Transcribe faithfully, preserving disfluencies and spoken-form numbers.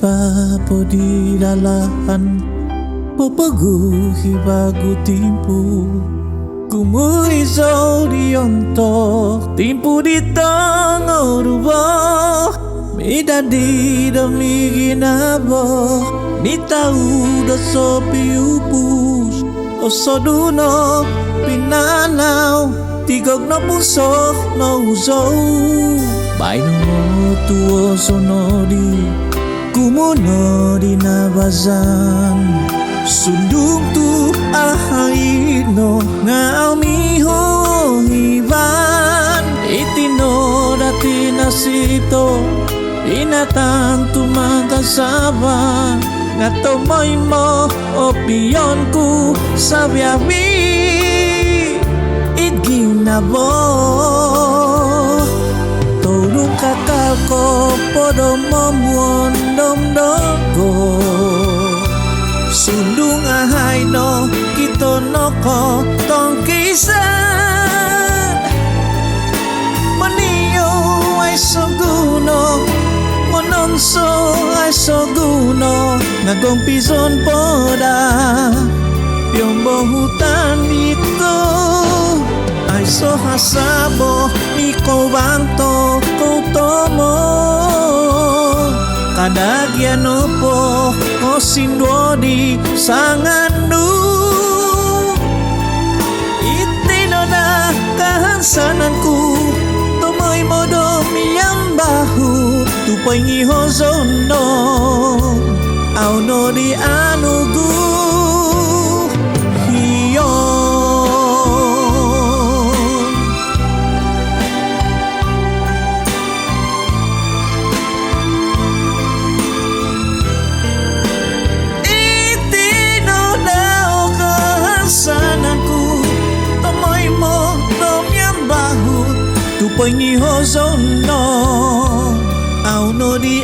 Papadilalaan, popoguhi vagu timpu. Kumoizo di ontok timpu di tongorubo, midadi do miginavo, mitau do sopiupus. Osodu no pinanau, tigog no puso no uzou. Baino tuo sonodi, kumunodi nabazan. Sundung tu ahai no nga au miho hivan. Iti no dati nasito, inatan tu mantasava. Nga tomoimo o pion ku saviavi id ginavo. Tolu kakal ko podo momuon dom dogo. Sundung ahai no kito no ko tongkisan. Monio aiso guno, mononso aiso guno, nga gompizon po da piombohutan iko. Aiso hasabo ni kovang to koutomo. Kadagian nopo kosinduo di sangan nu. Iti no da kahansanan ku, tomoimo do miambahu tu poingiho zou no, au nodi anugu hiyo. Iti no da o kahansanan ku, tomoimo do miambahu tu poingiho zou no, au nodi